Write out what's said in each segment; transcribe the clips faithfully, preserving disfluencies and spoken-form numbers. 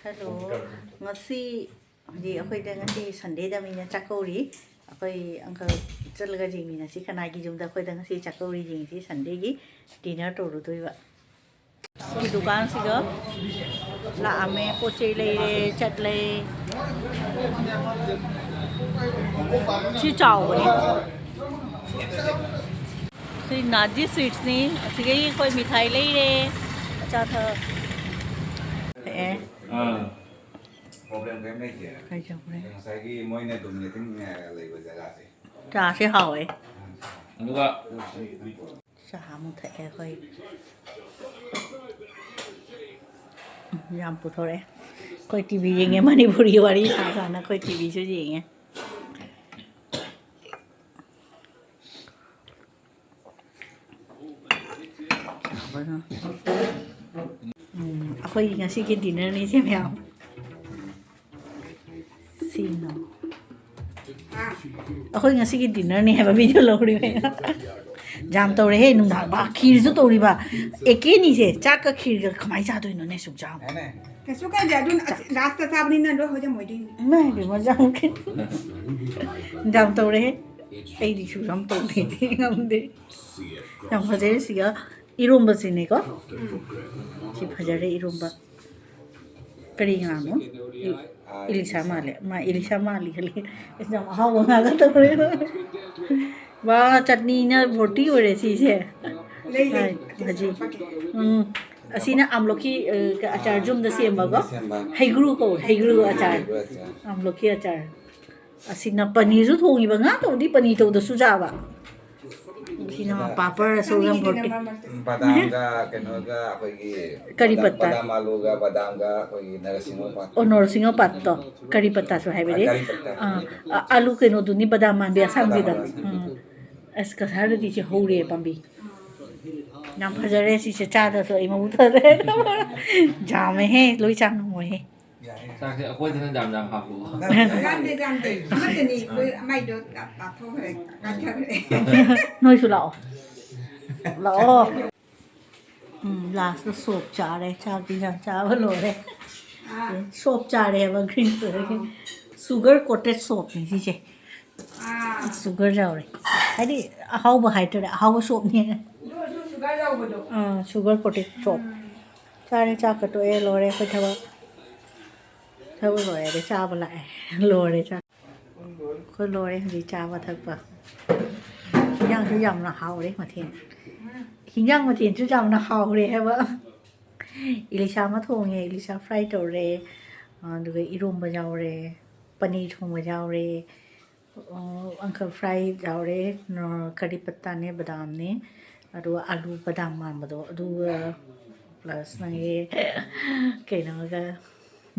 Hello. ꯉꯁꯤ, ꯍꯧꯖꯤꯛ ꯑꯩꯈꯣꯏꯗ ꯉꯁꯤ ꯁꯟꯗꯦꯗ ꯃꯤꯅ ꯆꯥꯛꯀꯧꯔꯤ꯫ ꯑꯩꯈꯣꯏ ꯑꯪꯀꯜ ꯆꯠꯂꯒ ꯌꯦꯡꯃꯤꯟꯅꯁꯤ, ꯀꯅꯥꯒꯤ ꯌꯨꯝꯗ ꯑꯩꯈꯣꯏꯗ ꯉꯁꯤ ꯆꯥꯛꯀꯧꯔꯤ ꯌꯦꯡꯁꯤ꯫ ꯁꯟꯗꯦꯒꯤ ꯗꯤꯅꯔ ꯇꯧꯔꯨꯗꯣꯏꯕ꯫ ꯁꯤ ꯗꯨꯀꯥꯟꯁꯤꯒ ꯂꯥꯛꯑꯝꯃꯦ, ꯄꯣꯠ ꯆꯩ ꯂꯩꯔꯦ, ꯆꯠꯂꯦ꯫ ꯁꯤ ꯆꯥꯎꯕꯅꯦ꯫ ꯁꯤ ꯅꯥꯖꯤ ꯁ꯭ꯋꯤꯠꯁꯅꯤ꯫ ꯑꯁꯤꯗꯒꯤ ꯑꯩꯈꯣꯏ ꯃꯤꯊꯥꯏ ꯂꯩꯔꯦ, ꯑꯆꯥꯊꯛ ꯊꯛꯑꯦ꯫ ꯑꯥ꯫ ꯄ꯭ꯔꯣꯕ꯭ꯂꯦꯝ ꯀꯔꯤꯝ ꯂꯩꯇꯦ꯫ ꯀꯩ ꯇꯧꯈ꯭ꯔꯦ? ꯉꯁꯥꯏꯒꯤ ꯃꯣꯏꯅ ꯗꯣꯃꯤꯅꯦꯇꯤꯡ ꯂꯩꯕ ꯖꯒꯥꯁꯦ꯫ ꯆꯥꯁꯦ ꯍꯥꯎꯋꯦ꯫ ꯑꯗꯨꯒ ꯆꯥ ꯑꯃꯨꯛ ꯊꯛꯑꯦ ꯑꯩꯈꯣꯏ꯫ ꯌꯥꯝ ꯄꯨꯊꯣꯔꯛꯑꯦ꯫ ꯑꯩꯈꯣꯏ ꯇꯤ ꯚꯤ ꯌꯦꯡꯉꯦ, ꯃꯅꯤꯄꯨꯔꯒꯤ ꯋꯥꯔꯤ ꯁꯥ ꯁꯥꯅ ꯑꯩꯈꯣꯏ ꯇꯤ ꯚꯤꯁꯨ ꯌꯦꯡꯉꯦ꯫ ꯎꯝ, ꯑꯩꯈꯣꯏꯒꯤ ꯉꯁꯤꯒꯤ ꯗꯤꯅꯔꯅꯤ ꯁꯦ ꯃꯌꯥꯝ꯫ ꯁꯤꯅꯣ꯫ ꯑꯩꯈꯣꯏ ꯉꯁꯤꯒꯤ ꯗꯤꯅꯔꯅꯤ ꯍꯥꯏꯕ ꯚꯤꯗꯤꯑꯣ ꯂꯧꯔꯤꯕ ꯑꯩꯅ꯫ ꯌꯥꯝ ꯇꯧꯔꯦꯍꯦ ꯅꯨꯡꯗꯥꯡ꯫ ꯕꯥ, ꯈꯤꯔꯁꯨ ꯇꯧꯔꯤꯕ꯫ ꯑꯦꯀꯦꯅꯤꯁꯦ ꯆꯥꯛꯀ ꯈꯤꯔꯒ ꯀꯃꯥꯏꯅ ꯆꯥꯗꯣꯏꯅꯣꯅꯦ ꯁꯨꯛ ꯌꯥꯝ꯫ ꯀꯩꯁꯨ ꯀꯥꯏꯗꯦ, ꯑꯗꯨꯅ ꯑꯁ, ꯂꯥꯁꯇ ꯆꯥꯕꯅꯤꯅ ꯂꯣꯏ ꯍꯧꯖꯤꯛ ꯃꯣꯏꯗꯤ꯫ ꯏꯃꯥꯏ ꯄꯦꯝꯃ, ꯌꯥꯝ ꯈꯤ-, ꯌꯥꯝ ꯇꯧꯔꯦꯍꯦ꯫ ꯑꯩꯗꯤ ꯁꯨꯛ ꯌꯥꯝ ꯇꯧꯗꯦ, ꯉꯝꯗꯦ꯫ ꯌꯥꯝ ꯐꯖꯩ ꯁꯤꯒ ꯏꯔꯣꯝꯕꯁꯤꯅꯦꯀꯣ꯫ ꯁꯤ ꯐꯖꯔꯦ ꯏꯔꯣꯝꯕ꯫ ꯀꯔꯤ ꯉꯥꯅꯣ? ꯏ-, ꯏꯂꯤꯁꯥ ꯃꯥꯜꯂꯦ꯫ ꯃꯥ ꯏꯂꯤꯁꯥ ꯃꯥꯜꯂꯤ ꯈꯜꯂꯤ꯫ ꯑꯩꯁꯨ ꯌꯥꯝ ꯑꯍꯥꯎꯕ ꯉꯥꯒ ꯇꯧꯔꯦ꯫ ꯋꯥ, ꯆꯠꯅꯤꯅ ꯔꯣꯇꯤ ꯑꯣꯏꯔꯦ ꯁꯤꯁꯦ꯫ ꯂꯩ, ꯂꯩ꯫ ꯍꯥꯏ, ꯍꯧꯖꯤꯛ꯫ ꯎꯝ꯫ ꯑꯁꯤꯅ ꯑꯥꯝꯂꯣꯛꯀꯤ, ꯑ, ꯑꯆꯥꯔ ꯌꯨꯝꯗ ꯁꯦꯝꯕꯀꯣ꯫ ꯁꯦꯝꯕ꯫ ꯍꯩꯒ꯭ꯔꯨ ꯀꯧꯋꯦ, ꯍꯩꯒ꯭ꯔꯨ ꯑꯆꯥꯔ꯫ ꯍꯩꯒ꯭ꯔꯨ ꯑꯆꯥꯔ꯫ ꯑꯥꯝꯂꯣꯛꯀꯤ ꯑꯆꯥꯔ꯫ ꯑꯁꯤꯅ ꯄꯅꯤꯔꯁꯨ ꯊꯣꯡꯉꯤꯕ, ꯉꯥ ꯇꯧꯗꯤ ꯄꯅꯤꯔ ꯇꯧꯗꯁꯨ ꯆꯥꯕ꯫ ꯁꯤꯅ ꯄꯥꯄꯔ ꯑꯁꯣꯏ ꯌꯥꯝ ꯄꯣꯔꯇꯤ꯫ ꯕꯗꯥꯝꯒ ꯀꯩꯅꯣꯒ ꯑꯩꯈꯣꯏꯒꯤ ꯀꯔꯤ ꯕꯗꯥꯝ, ꯄꯠꯇꯥ? ꯕꯗꯥꯝ ꯑꯥꯂꯨꯒ ꯕꯗꯥꯝꯒ ꯑꯩꯈꯣꯏꯒꯤ ꯅꯔꯁꯤꯡꯍꯣꯜ ꯄꯥꯠ꯫ ꯑꯣ, ꯅꯔꯁꯤꯡꯍꯣꯜ ꯄꯥꯠꯇꯣ꯫ ꯀꯔꯤ ꯄꯠꯇꯥꯁꯨ ꯍꯥꯏꯕꯗꯤ? ꯀꯔꯤ ꯄꯠꯇꯥ꯫ ꯑꯥ, ꯑ-, ꯑꯥꯂꯨ ꯀꯩꯅꯣꯗꯨꯅꯤ, ꯕꯗꯥꯝ ꯃꯥꯟꯕꯤ ꯑꯁꯥꯡꯕꯤꯗꯣ꯫ ꯕꯗꯥꯝ ꯑꯁꯥꯡꯕꯤ꯫ ꯎꯝ꯫ ꯑꯁ, ꯀꯁꯥꯔꯗꯗꯤ ꯁꯤ ꯍꯧꯔꯦ ꯄꯥꯝꯕꯤ꯫ ꯌꯥꯝ ꯐꯖꯔꯦ ꯁꯤꯁꯦ, ꯆꯥꯗꯁꯨ ꯑꯩ ꯃꯕꯨꯛ ꯊꯜꯂꯦ꯫ ꯌꯥꯝꯃꯦꯍꯦ, ꯂꯣꯏ ꯆꯥ ꯉꯝꯃꯣꯏꯍꯦ꯫ ꯆꯥꯛꯁꯦ ꯑꯩꯈꯣꯏꯗꯅ ꯌꯥꯝ ꯌꯥꯝ ꯍꯥꯞꯄꯣ꯫ ꯌꯥꯝꯗꯦ, ꯌꯥꯝꯗꯦ꯫ ꯑꯃꯠꯇꯅꯤ꯫ ꯃꯣꯏ ꯑꯃꯥꯏꯗꯣ ꯇꯥ-, ꯇꯥꯊꯣꯛꯈ꯭ꯔꯦ, ꯀꯥꯏꯊꯈ꯭ꯔꯦ꯫ ꯅꯣꯏꯁꯨ ꯂꯥꯛꯑꯣ꯫ ꯂꯥꯛꯑꯣ꯫ ꯎꯝ, ꯂꯥꯁꯇ ꯁꯣꯞ ꯆꯥꯔꯦ꯫ ꯆꯥꯛꯇꯤ ꯌꯥꯝ ꯆꯥꯕ ꯂꯣꯏꯔꯦ꯫ ꯁꯣꯞ ꯆꯥꯔꯦꯕ ꯒ꯭ꯔꯤꯟ ꯀꯂꯔꯒꯤ꯫ ꯁꯨꯒꯔ ꯀꯣꯇꯦꯠ ꯁꯣꯞꯅꯤ ꯁꯤꯁꯦ꯫ ꯁꯨꯒꯔ ꯌꯥꯎꯔꯦ꯫ ꯍꯥꯏꯗꯤ ꯑꯍꯥꯎꯕ ꯍꯥꯏꯇꯥꯔꯦ, ꯑꯍꯥꯎꯕ ꯁꯣꯞꯅꯦꯅ꯫ ꯑꯥ, ꯁꯨꯒꯔ ꯀꯣꯇꯦꯠ ꯁꯣꯞ꯫ ꯆꯥꯔꯦ, ꯆꯥꯛꯀ ꯇꯣꯛꯑꯦ, ꯂꯣꯏꯔꯦ ꯑꯩꯈꯣꯏ ꯊꯕꯛ꯫ ꯊꯕꯛ ꯂꯣꯏꯔꯦ, ꯆꯥꯕ ꯂꯥꯛꯑꯦ꯫ ꯂꯣꯏꯔꯦ ꯆꯥꯛ꯫ ꯑꯩꯈꯣꯏ ꯂꯣꯏꯔꯦ ꯍꯧꯖꯤꯛ ꯆꯥꯕ ꯊꯛꯄ꯫ ꯍꯤꯟꯖꯥꯡꯁꯨ ꯌꯥꯝꯅ ꯍꯥꯎꯔꯦ ꯃꯊꯦꯜ꯫ ꯍꯤꯟꯖꯥꯡ ꯃꯊꯦꯜꯁꯨ ꯌꯥꯝꯅ ꯍꯥꯎꯔꯦ ꯍꯥꯏꯕ꯫ ꯏꯂꯤꯁꯥ ꯑꯃ ꯊꯣꯡꯉꯦ, ꯏꯂꯤꯁꯥ ꯐ꯭ꯔꯥꯏ ꯇꯧꯔꯦ, ꯑꯗꯨꯒ ꯏꯔꯣꯝꯕ ꯌꯥꯎꯔꯦ, ꯄꯅꯤꯔ ꯊꯣꯡꯕ ꯌꯥꯎꯔꯦ, ꯑꯪꯀꯜ ꯐ꯭ꯔꯥꯏ ꯌꯥꯎꯔꯦ, ꯀꯔꯤ ꯄꯠꯇꯥꯅꯦ, ꯕꯗꯥꯝꯅꯦ, ꯑꯗꯨꯒ ꯑꯂꯨ ꯕꯗꯥꯝ ꯃꯥꯟꯕꯗꯣ, ꯑꯗꯨꯒ ꯄ꯭ꯂꯁ ꯅꯪꯒꯤ ꯀꯩꯅꯣꯒ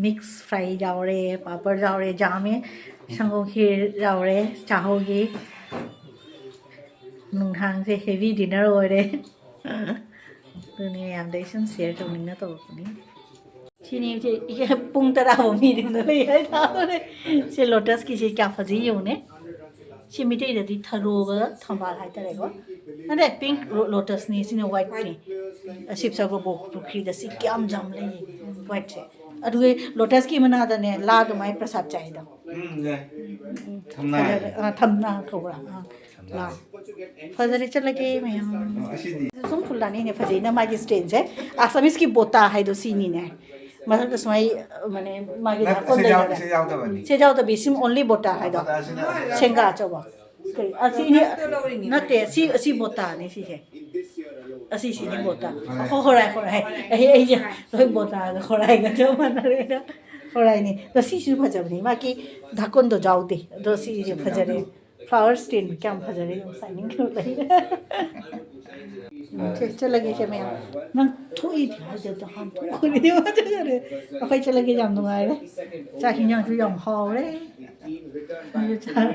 ꯃꯤꯛꯁ ꯐ꯭ꯔꯥꯏ ꯌꯥꯎꯔꯦ, ꯄꯥꯄꯔ ꯌꯥꯎꯔꯦ, ꯖꯥꯝꯅꯦ, ꯁꯪꯒꯣꯝ ꯈꯤꯔ ꯌꯥꯎꯔꯦ, ꯆꯥꯍꯧꯒꯤ꯫ ꯅꯨꯡꯗꯥꯡꯁꯦ ꯍꯦꯚꯤ ꯗꯤꯟꯅꯔ ꯑꯣꯏꯔꯦ꯫ ꯑꯗꯨꯅꯦ ꯃꯌꯥꯝꯗ ꯑꯩ ꯁꯨꯝ ꯁꯤꯌꯔ ꯇꯧꯅꯤꯡꯅ ꯇꯧꯔꯛꯄꯅꯤ꯫ ꯁꯤꯅꯤ ꯏꯆꯦ, ꯏꯆꯦ ꯄꯨꯡ ꯇꯔꯥ ꯐꯥꯎ ꯃꯤꯗꯨꯅ ꯂꯩ ꯍꯥꯏꯇꯥꯔꯦ꯫ ꯁꯤ ꯂꯣꯇꯁꯀꯤꯁꯦ ꯀꯌꯥ ꯐꯖꯩ ꯌꯦꯡꯉꯨꯅꯦ꯫ ꯁꯤ ꯃꯤꯇꯩꯗꯗꯤ ꯊꯔꯣꯒ ꯊꯝꯕꯥꯜ ꯍꯥꯏꯇꯥꯔꯦꯀꯣ꯫ ꯅꯠꯇꯦ, ꯄꯤꯡ ꯂꯣ-, ꯂꯣꯇꯁꯅꯤ, ꯁꯤꯅ ꯋꯥꯏꯠꯅꯤ꯫ ꯁꯤꯕꯁꯒꯔ ꯄꯨꯈ꯭ꯔꯤꯗ ꯁꯤ ꯀꯌꯥꯝ ꯌꯥꯝ ꯂꯩꯌꯦ, ꯋꯥꯏꯠꯁꯦ꯫ ꯑꯗꯨꯒ ꯂꯣꯇꯁꯀꯤ ꯃꯅꯥꯗꯅꯦ ꯂꯥꯗꯨ ꯃꯥꯏ ꯄ꯭ꯔꯁꯥꯗ ꯆꯥꯏꯗꯣ꯫ ꯎꯝ, ꯌꯥꯏ꯫ ꯎꯝ, ꯊꯝꯅꯥ ꯐꯖꯔꯦ꯫ ꯍꯥꯏ꯫ ꯑꯥ, ꯊꯝꯅꯥ ꯀꯧꯕ꯭ꯔꯥ? ꯑꯥ, ꯊꯝꯅꯥ꯫ ꯂꯥ꯫ ꯐꯖꯔꯦ, ꯆꯠꯂꯒꯦ ꯃꯌꯥꯝ꯫ ꯑꯣ, ꯑꯁꯤꯗꯤ? ꯁꯨꯝ ꯐꯨꯜ ꯂꯥꯅꯤꯅꯦ, ꯐꯖꯩꯅ ꯃꯥꯒꯤ ꯁ꯭ꯇꯦꯟꯁꯦ꯫ ꯑꯁꯥꯃꯤꯁꯀꯤ ꯕꯣꯇꯥ ꯍꯥꯏꯗꯣ ꯁꯤꯅꯤꯅꯦ꯫ ꯃꯊꯛꯇ ꯁꯨꯃꯥꯏ, ꯃꯥꯅꯦ, ꯃꯥꯒꯤ ꯅꯠ-, ꯗꯥꯛꯀꯣꯟ ꯁꯤ ꯌꯥꯎ-, ꯂꯩꯕꯅꯦ꯫ ꯁꯤ ꯌꯥꯎꯗꯕꯅꯤ꯫ ꯁꯤ ꯌꯥꯎꯗꯕꯤ, ꯁꯤꯝ ꯑꯣꯟꯂꯤ ꯕꯣꯇꯥ ꯍꯥꯏꯗꯣ꯫ ꯕꯣꯇꯥ ꯑꯁꯤꯅ ꯁꯦꯡꯒꯥ ꯑꯆꯧꯕ꯫ ꯀꯔꯤ? ꯑꯁꯤꯅꯤ꯫ ꯅꯠꯇꯦ, ꯁꯤ, ꯑꯁꯤ ꯕꯣꯇꯥꯅꯤ ꯁꯤꯁꯦ꯫ ꯑꯁꯤꯁꯤꯅꯤ ꯕꯣꯇꯥ꯫ ꯍꯣꯏ꯫ ꯍꯣ-, ꯍꯣꯔꯥꯏ, ꯍꯣꯔꯥꯏ꯫ ꯑꯩ, ꯑꯩꯁꯦ ꯂꯣꯏ ꯕꯣꯇꯥꯒ ꯍꯣꯔꯥꯏꯒ ꯆꯞ ꯃꯥꯟꯅꯔꯦꯗ꯫ ꯍꯣꯔꯥꯏꯅꯤ꯫ ꯑꯗꯣ ꯁꯤꯁꯨ ꯐꯖꯕꯅꯤ꯫ ꯃꯥꯒꯤ ꯙꯥꯀꯣꯟꯗꯣ ꯌꯥꯎꯗꯦ꯫ ꯑꯗꯣ ꯁꯤꯁꯦ ꯐꯖꯔꯦ꯫ ꯐ꯭ꯂꯥꯋꯔ ꯁ꯭ꯇꯦꯟ ꯀꯌꯥꯝ ꯐꯖꯔꯦ ꯌꯦꯡꯉꯨ, ꯁꯥꯏꯅꯤꯡ ꯈꯔ ꯂꯩ꯫ ꯎꯝ, ꯆꯦ, ꯆꯠꯂꯒꯦ ꯏꯆꯦ ꯃꯌꯥꯝ꯫ ꯅꯪ ꯊꯣꯛꯏꯗꯤ ꯍꯥꯏꯗꯕꯗꯣ ꯍꯥꯟ ꯊꯣꯛꯈ꯭ꯔꯦ꯫ ꯑꯩꯈꯣꯏ ꯆꯠꯂꯒꯦ, ꯌꯥꯝ ꯅꯨꯡꯉꯥꯏꯔꯦ꯫ ꯆꯥꯛ ꯍꯤꯟꯖꯥꯡꯁꯨ ꯌꯥꯝ ꯍꯥꯎꯔꯦ꯫ ꯅꯪꯁꯨ ꯆꯥꯔꯣ꯫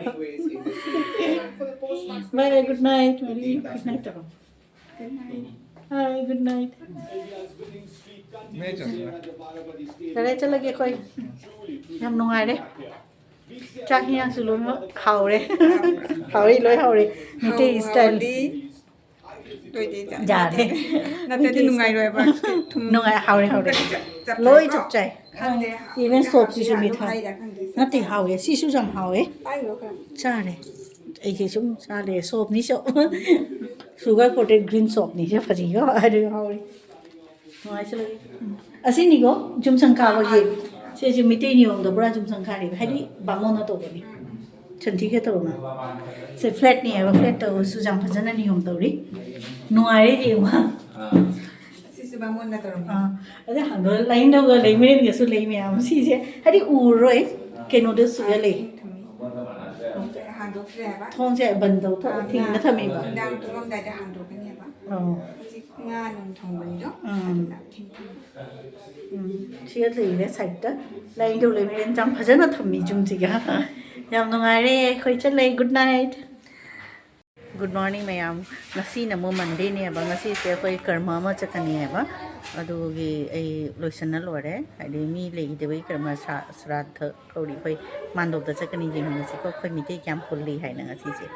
Bye, good night, ꯃꯔꯤ, good night ꯇꯧꯔꯣ꯫ Hi, good night꯫ ꯃꯦ ꯆꯠꯂꯦ꯫ ꯆꯠꯂꯦ, ꯆꯠꯂꯒꯦ ꯑꯩꯈꯣꯏ꯫ ꯌꯥꯝ ꯅꯨꯡꯉꯥꯏꯔꯦ꯫ ꯆꯥꯛ ꯍꯤꯟꯖꯥꯡꯁꯨ ꯂꯣꯏꯅꯃꯛ ꯍꯥꯎꯔꯦ꯫ ꯍꯥꯎꯔꯦ, ꯂꯣꯏ ꯍꯥꯎꯔꯦ꯫ ꯃꯩꯇꯩ ꯍꯥꯎ-, style꯫ ꯍꯥꯎꯔꯗꯤ꯫ ꯌꯥꯔꯦ꯫ ꯅꯠꯇ꯭ꯔꯗꯤ ꯅꯨꯡꯉꯥꯏꯔꯣꯏꯕ꯫ ꯊꯨꯝ, ꯅꯨꯡꯉꯥꯏ, ꯍꯥꯎꯔꯦ, ꯍꯥꯎꯔꯦ꯫ ꯆꯞ ꯆꯥꯏꯀꯣ? ꯂꯣꯏ ꯆꯞ ꯆꯥꯏ꯫ ꯈꯪꯗꯦ꯫ Even soapꯁꯤꯁꯨ ꯍꯥꯎꯏꯔꯥ ꯃꯤꯊꯥꯏ꯫ ꯍꯥꯎꯏꯔꯥ ꯈꯪꯗꯦ꯫ ꯅꯠꯇꯦ, ꯍꯥꯎꯋꯦ꯫ ꯁꯤꯁꯨ ꯌꯥꯝ ꯍꯥꯎꯋꯦ꯫ ꯄꯥꯏꯔꯨꯔꯣ ꯈꯔ꯫ ꯆꯥꯔꯦ꯫ ꯑꯩꯁꯦ ꯁꯨꯝ ꯆꯥꯔꯦ꯫ Soapꯅꯤ soap꯫ Sugar coated green soapꯅꯤ꯫ ꯁꯦ ꯐꯖꯩꯀꯣ? ꯑꯗꯨ ꯍꯥꯎꯔꯦ꯫ ꯅꯨꯡꯉꯥꯏꯁꯤꯜꯂꯛꯏ꯫ ꯑꯁꯤꯅꯤꯀꯣ ꯖꯨꯝꯁꯪ ꯀꯥꯕꯒꯤ꯫ ꯁꯤꯁꯦ ꯃꯤꯇꯩ ꯅꯤꯌꯣꯝꯗ ꯄꯨꯔꯥ ꯖꯨꯝꯁꯪ ꯀꯥꯔꯤꯕ, ꯍꯥꯏꯗꯤ ꯕꯥꯃꯣꯟꯅ ꯇꯧꯕꯅꯤ꯫ ꯁꯟꯊꯤ ꯈꯦ ꯇꯧꯅ꯫ ꯁꯦ flatꯅꯦ ꯍꯥꯏꯕ, flat ꯇꯧꯕꯁꯨ ꯌꯥꯝ ꯐꯖꯅ ꯅꯤꯌꯣꯝ ꯇꯧꯔꯤ꯫ ꯅꯨꯡꯉꯥꯏꯔꯦ ꯌꯦꯡꯕ꯫ ꯁꯤꯁꯨ ꯕꯥꯃꯣꯟꯅ ꯇꯧꯔꯝꯃꯤ꯫ ꯑꯥ, ꯑꯗꯩ ꯍꯥꯡꯗꯣꯛꯑ ꯂꯥꯏꯅꯤꯡꯊꯧꯒ ꯂꯩꯃꯔꯦꯟꯒꯁꯨ ꯂꯩ ꯃꯌꯥꯝ꯫ ꯁꯤꯁꯦ ꯍꯥꯏꯗꯤ ꯎꯔꯔꯣꯏ, ꯀꯩꯅꯣꯗꯁꯨ ꯂꯩ꯫ ꯊꯝꯃꯤ꯫ ꯍꯥꯡꯗꯣꯛꯇ꯭ꯔꯦ ꯍꯥꯏꯕ꯫ ꯊꯣꯡꯁꯦ ꯕꯟ ꯇꯧꯊꯣꯛ-, ꯑꯥ, ꯊꯤꯡꯅ ꯊꯝꯃꯤꯕ꯫ ꯅꯨꯡꯗꯥꯡ ꯇꯨꯝꯃꯝꯗꯥꯏꯗ ꯍꯥꯡꯗꯣꯛꯀꯅꯤ ꯍꯥꯏꯕ꯫ ꯑꯧ꯫ ꯍꯧꯖꯤꯛ ꯉꯥ ꯅꯨꯡ ꯊꯣꯡꯕꯅꯤꯗꯣ, ꯎꯝ꯫ ꯑꯗꯨꯅ ꯊꯦꯡꯊꯅꯤ꯫ ꯎꯝ, ꯁꯤꯒ ꯂꯩꯔꯦ sideꯇ꯫ ꯂꯥꯏꯅꯤꯡꯊꯧ ꯂꯩꯃꯔꯦꯟ ꯌꯥꯝ ꯐꯖꯅ ꯊꯝꯃꯤ ꯖꯨꯝꯁꯤꯒ꯫ ꯌꯥꯝ ꯅꯨꯡꯉꯥꯏꯔꯦ, ꯑꯩꯈꯣꯏ ꯆꯠꯂꯦ꯫ Good night꯫ Good morning ꯃꯌꯥꯝ꯫ ꯉꯁꯤꯅ ꯑꯃꯨꯛ Mondayꯅꯦꯕ꯫ ꯉꯁꯤꯁꯦ ꯑꯩꯈꯣꯏ ꯀꯔꯃ ꯑꯃ ꯆꯠꯀꯅꯤ ꯍꯥꯏꯕ꯫ ꯑꯗꯨꯒꯤ ꯑꯩ ꯂꯣꯏꯁꯟꯅ ꯂꯣꯏꯔꯦ꯫ ꯍꯥꯏꯗꯤ ꯃꯤ ꯂꯩꯈꯤꯗꯕꯒꯤ ꯀꯔꯃ ꯁ꯭ꯔꯥ-, ꯁ꯭ꯔꯥꯗ ꯀꯧꯔꯤ꯫ ꯑꯩꯈꯣꯏ ꯃꯥꯟꯗꯣꯞꯇ ꯆꯠꯀꯅꯤ, ꯌꯦꯡꯃꯤꯟꯅꯁꯤꯀꯣ ꯑꯩꯈꯣꯏ ꯃꯤꯇꯩ ꯀꯌꯥꯝ ꯄꯨꯜꯂꯤ ꯍꯥꯏꯅ ꯉꯁꯤꯁꯦ꯫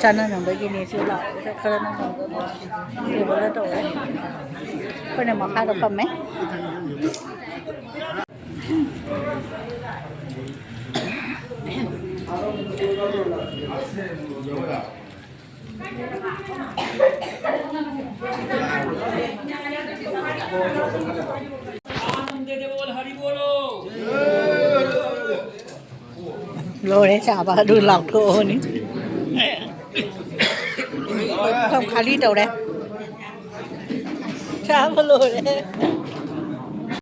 ꯆꯥꯅꯅꯕꯒꯤꯅꯦ ꯁꯤ ꯂꯥꯛꯄꯁꯦ꯫ ꯈꯔꯅ ꯇꯦꯕꯜꯗ ꯇꯧꯔꯦ, ꯑꯩꯈꯣꯏꯅ ꯃꯈꯥꯗ ꯐꯝꯃꯦ꯫ ꯂꯣꯏꯔꯦ ꯆꯥꯕ, ꯑꯗꯨ ꯂꯥꯎꯊꯣꯛꯑꯅꯤ꯫ ꯄꯨꯈꯝ ꯈꯥꯂꯤ ꯇꯧꯔꯦ꯫ ꯆꯥꯕ ꯂꯣꯏꯔꯦ꯫